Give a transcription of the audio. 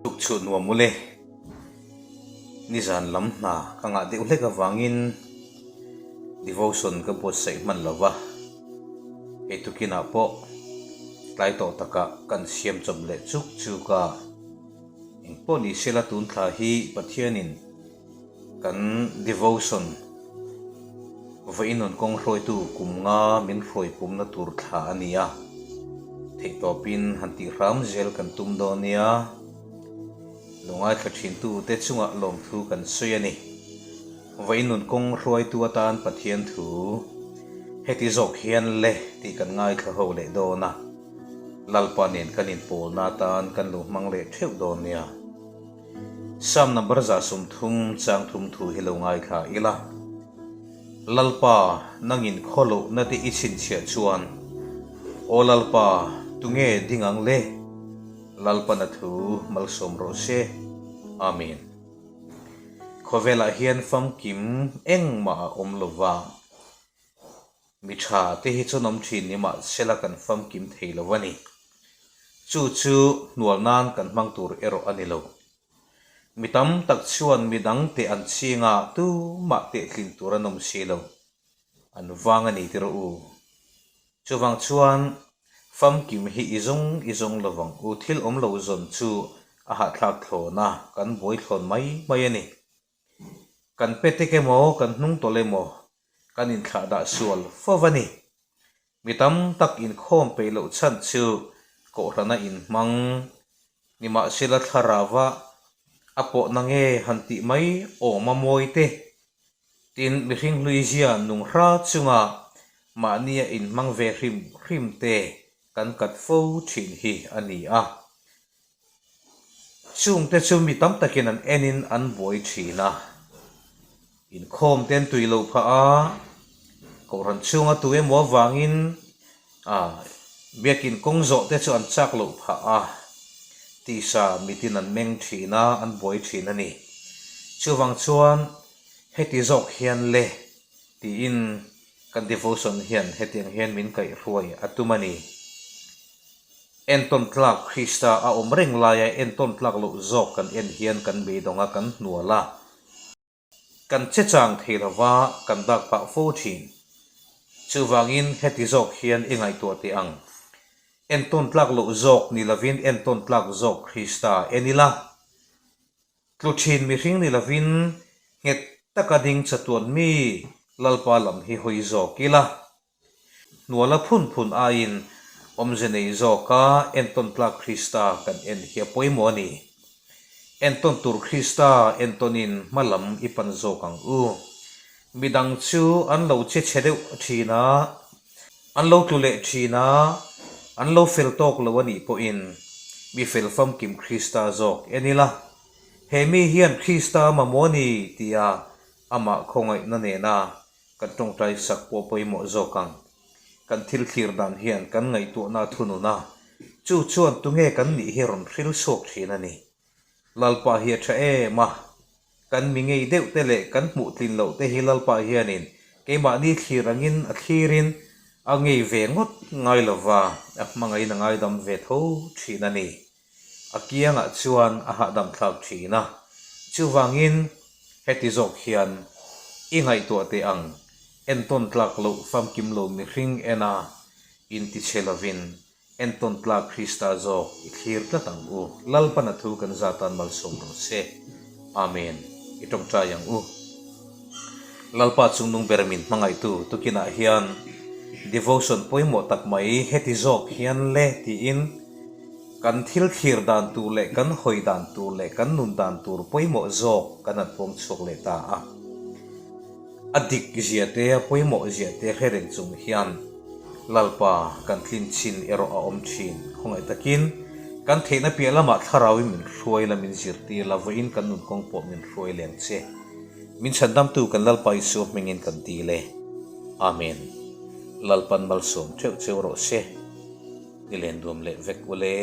Tuk chhuah nuam ule. Nizan lam hna ka ngah deuh hlek avangin devotion ka buatsaih hman lo va, hei tukinah pawh tlai tawh takah kan siam chawp leh chuk chuk a. Engpawh ni sela tun thla hi Pathianin Kan devotion vawiin kawng hruaitu kum nga min hruai pumna tur thla a ni a, theihtawpin han tih hram zel kan tum dawn nia. Lo ngaithla thintu te chungah lawmthu kan sawi a ni. Vawiin kawng hruaitu atan Pathian thu heti zawk hian le tih kan ngaithla ho leh dawn a, Lalpa nen kan inpawlna atan kan lo hmang leh theuh dawn nia. Psalm number 130 chang thum thu hi lo ngaithla ila. Lalpa, nangin khaw lohna te i chhinchhiah chuan, Aw Lalpa, tunge ding ang le? Lalpana thu malsawm rawh se. Amen. Khawvelah hian famkim engmah a awm lova. Mi tha te hi chuan awm thin ni mahsela kan famkim thei lo a ni. Chu chu hnual nan kan hmang tur erawh a ni lo. Mi tam tak chuan mi dang te an ching a, tumah tehtlin tur an awm si lo. An vang a ni ti rawh u. Chuvang chuan famkim hi i zawng i zawng lovang u, thil awm lo zawn chu a hahthlak thlawn a, kan buai thlawn mai mai a ni. Kan petek emaw, kan hnung tawlh emaw, kan inthlah dah sual fo a ni. Mi tam tak inkhawm peih loh chhan chu kohhrana inhmang nimahsela thlarauva a pawhna nge han tih mai awm a mawi te. Tin, mihring hluizia nung hra chunga mahnia inhmang ve hrim hrim te kan kat fo thin hi a ni a. Chungte chu mi tam takin an enin an buai thin a, inkhawm te an tui lo phah a, Kohhran chhunga tu emaw avangin biakin kawng zawh te chu an chak loh phah a, tisa mitin an meng thin a, an buai thin a ni. Chuvang chuan heti zawk hian le tiin kan devotion hian hetiang hian min kaihhruai a tum a ni. Entawn tlak Krista a awm reng laia entawn tlak loh zawk kan en hian kan beidawng a, kan hnual a, kan che chang thei lova kan dak pah fo thin. Chuvangin heti zawk hian i ngaihtuah teh ang. Entawn tlak loh zawk ni lovin entawn tlak zawk Krista en ila. Tlu thin mihring ni lovin nghet taka ding chatuan mi Lalpa lam hi hawi zawk ila. Hnuala phun phun aiin awmze nei zawka entawn tlak Krista kan en hi a pawimawh a ni. Entawn tur Krista entawnin hma lam i pan zawk ang u. Midang chu an lo che chhe deuh thin a, an lo tlu leh thin a, an lo fel tawk lo a nih pawhin mi fel famkim Krista zawk en ila, he mi hian Krista mamawh a ni tia amah khawngaihna nena Kan tawngtai sak pawh pawimawh zawk ang. Kan thil thlir dan hian kan ngaihtuahna a thunun a, chu chuan tunge kan nih hi rawn hril chhuak thin a ni. Lalpa hi a tha em a, kan mi ngei deuh te leh kan hmuh tlin loh te hi Lalpa hianin keimahni thlir angin a thlirin a ngei ve ngawt ngai lova, a hmangaihin a ngaidam ve tho thin a ni. A kiangah chuan a hahdam thlak thin a, chuvangin heti zawk hian i ngaihtuah teh ang, entawn tlak loh famkim lo mihring ena intichhe lovin entawn tlak Krista zawk i thlir tlat ang u. Lalpana thu kan zatan malsawm rawh se. Amen. I tawngtai ang u. Lalpa chungnung ber min hmangaihtu tukinah hian devotion pawimawh tak mai heti zawk hian le tiin kan thil thlir dan tur leh kan hawi dan tur leh kan nun dan tur pawimawh zawk kan han pawng chhuak leh ta a. A dik zia te a pawimawh zia te hre reng chung hian Lalpa kan tlin chin erawh a awm thin. Khawngaih takin kan theihna piah lamah thlarauin min hruai la min zirtir la vawiin kan nun kawng pawh min hruai leng che. Min chhandamtu kan Lalpa Isua hmingin kan dil e. Amen. Lalpan malsawm theuh cheu rawh se. Ni len duam leh vek ule.